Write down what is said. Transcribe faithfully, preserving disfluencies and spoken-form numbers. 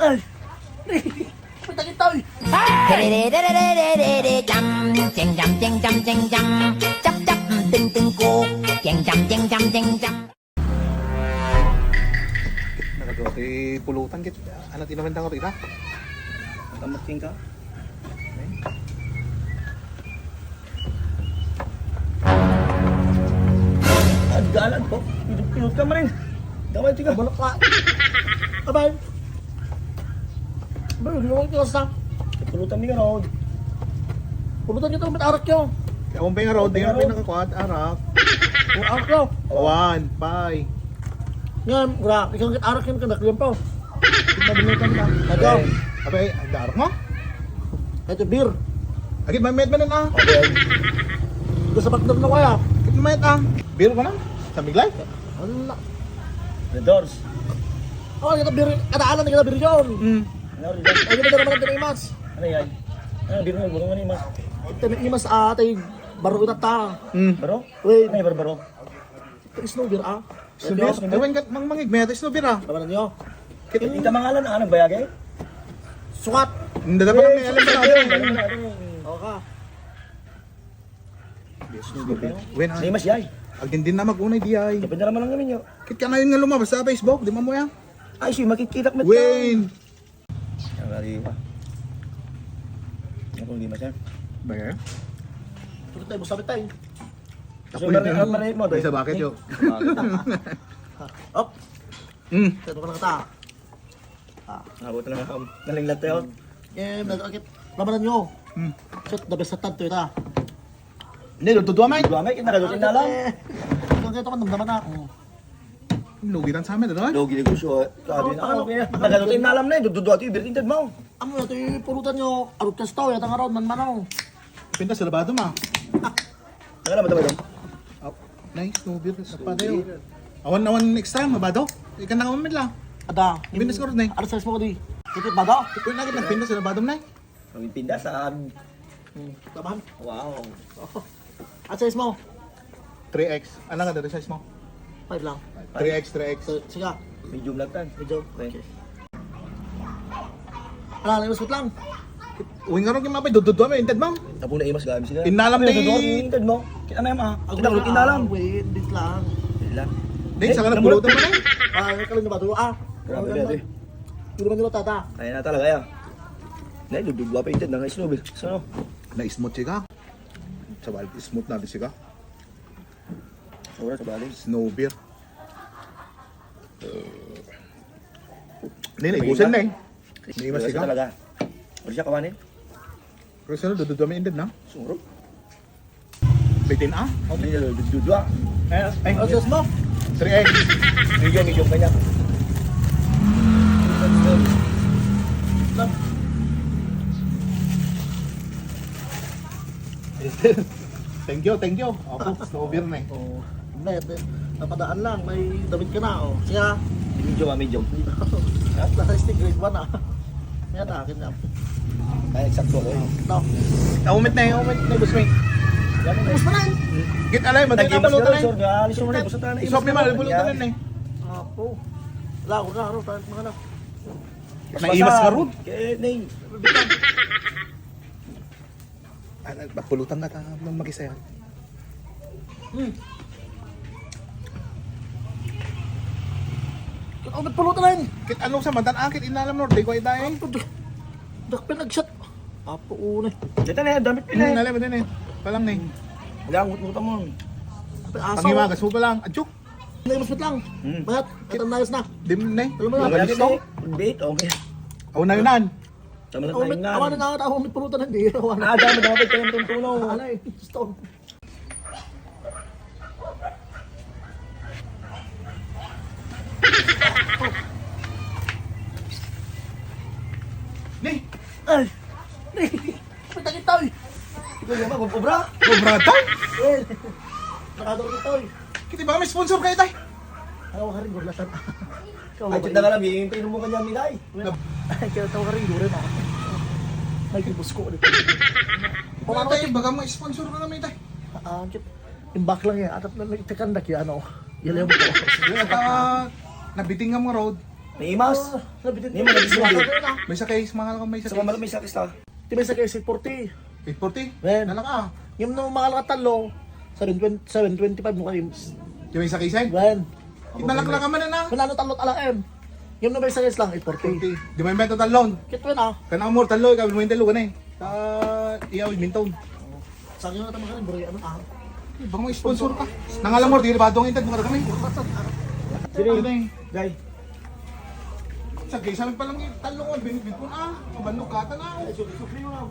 Ay! Kita kita, oy! Jam, jam, jam, jam, jam. Chap, chap, ting, ting, ko. Jam, jam, jam, jam, jam, jam. Nakagawa ti pulutan kit. Ano ti naman tango kita? Kamatking ka? Agdalan po. Pinut ka marin. Gamay tika. Balak ka. Abay. Abay, di ko kita sa. Pulutan ni Rod. Pulutan kita, ba't arak yun? Ewan pa yung Rod, di nga pinakakuat, arak. Ang arak yun. One, pie. Yan, ura, ikaw ang arak yun, kanak yun pa. Mabunutan na. Ito. Abay, ang arak mo? Ito, beer. Agit, mamet man ah. Okay. Gusto sa partner na kaya? Agit, mamet ah. Beer ko na? Sa miglay? Ano na? The doors. Oh, kita beer, kataanan kita beer yun. Hmm. Ano rin? Ay, kita naman ang mas. Ano yan? Ano, beer mo, burong ano yung mas? Ito na yung mas, ah, tayo, baro ito ta. Hmm. Baro? Wait. Ano yung baro? Ito is no beer, ah. Snow beer? Ewan ka, mang mangig, may ito is no beer, ah. Tama na niyo. Kita mangalan, ah, nagbayag eh? Sukat. Hindi na pala may alam na natin. Okay. Wen, ah. Ni mas yay. Agin din na mag-unay di ay. Kapit na naman lang namin yun. Kit ka ngayon nga lumabas sa Facebook, di mo mo yan? Ay, si makikita mo. Wen. Ang lagi pa. Ako hindi masyan. Bagay? Tulad tayo, busabit tayo. Tapos mare-, mare mo, may sa bakit yun? Op! Hmm. Ito ka lang ta. Ah. Abot lang ako. Nalinglat tayo. Eh, nagkakit. Labanan nyo. Hmm. Shit, the best sa tanto ito. Hindi, luto duwa, mate. Duwa, mate. Kita ka, luto na lang. Eh, hanggang kayo ito, namdaman na. Oh. Lugi lang sa amin, ano? Lugi negosyo, eh. Sabi na, okay. Nagalutin na alam na, eh. Dududwa ito, ibirtin mo. Amo na ito, ipulutan nyo. Arot ka sa tao, yata nga raon, man, manaw. Pinta sa labado, ma. Ano naman ito, madam? Oh, nice, no beer. Nagpadayo. Awan, awan extra, mabado. Ikan na kami lang. Ada. Pinta siguro, nay. Ano size mo ko di? Tipit ba daw? Ito na kita, pinta sa labado, nay. Ang pinta sa Hmm. Tabahan? Wow. At size mo? Three X. Ano nga dito size mo? Five lang. Three X, three X. So, sige. Medium lang tan. Medium. Okay. Ala, naimasot lang. Uy, nga rin yung mapay, dududwa mo, inted mo. Tapo na imas gamit sila. Inalam ni inted mo. Kita na yung mga. Kita ko, inalam. Wait, wait lang. Wait lang. Hindi, saka nagpulutan mo na. Ah, nagkaroon na ba ito? Ah. Grabe na ito eh. Tulungan nyo tata. Kaya na talaga yan. Nay, dududwa pa inted na nga isnob eh. Sano? Na-smooth siya ka. Sa balik, smooth na siya ka. Sobra sa balik. Snow beer. Hindi, naigusan na eh. Hindi mas siya ka. Talaga. Wala siya kawanin. Pero sino dududwa may inted na? Sungro. Bitin ah? Ang dududwa. Eh, eh. Ano size mo? Three X. Medium, medium kanya. Thank you, thank you. Opo, snow beer na eh. Oh, net, eh. Napadaan lang, may damit ka na, oh. Siya. Medium ah, medium. Nasa stick grade one ah. Yan, akin na. Ay, eksakto ko eh. No. Naumit na eh, umit na, boss, eh. Gusto na eh. Git alay, madali na palutan na eh. Isop ni Mahal, pulutan na eh. Apo. Wala, wala, wala, wala, wala. Naimas ka, Rod. Kaya, Neng. Ah, nagpapulutan na ta nung mag-isa yan. Hmm. Kit ano pulutan na yun? Kit ano sa matan akit inalam no, di ko ay dahil. Apo, dak-, dakpin agsyat. Apo, una. Dito na yan, damit pila Hmm, eh. Alam mo din eh. Palang na eh. Wala, ngut-ngutan mo. Apo, asaw. Pangimagas mo palang. Adyo. Naimas lang. Hmm. Bayat, katang nayas na. Dim na eh. Alam mo na. Wala Wala gusto. Date, okay. Aw na yun nan. Tama na Umit, tayo nga. Awan na nga, awan na pulutan, hindi. Awan na. Ah, dami, dami, tayo tuntunaw. Alay, stone. Ni! Ay! Ni! Kita kita, oy! Ikaw yung mag-obra? Obra ta? Eh! Nakador kita, oy! Kita ba may sponsor kayo, tay? Ano ka rin, gulatan? Ay, chat na nga lang, yung pinum mo kanya, Milay. Ay, kaya tawag ka rin, gulatan, ah. May kibus ko ulit. Kung ano tayo, baga mo sponsor ka naman, tay? Ah, chat. Imbak lang yan. Atap na nagtakan na kaya, ano. Yalaw mo ko. Sige, ta, nabiting nga mo road. Naimas. Ah, nabitin. Di mo na Sa mga case, mga lakang may sa Sa mga case. May sa case ta. Di may sa case, eight forty. Eight forty? Wen. Nalaka. Yung no, mga laka talo, seven twenty, seven twenty-five mo kayo. Di may sa case, eh? Wen. Itnalak lang ka man na. Manalo talo tala, em. Yung no, may sa case lang, eight forty. Forty. Di may benta talon. Kitwen, ah. Kanang more talo, ikaw, may talo ka na, eh. Sa iyaw, minton. Sa akin na tama ka rin, bro, ano, ah. Baka mo sponsor ka. Nangalamor, di ba? Doon intag mo kami. Sino? Ano eh? Guy. Sa gaysa pa lang yung talong, oh, bin-, bin-, ah, mabanlog ka, tanaw. Ay, sorry, sorry, ma'am.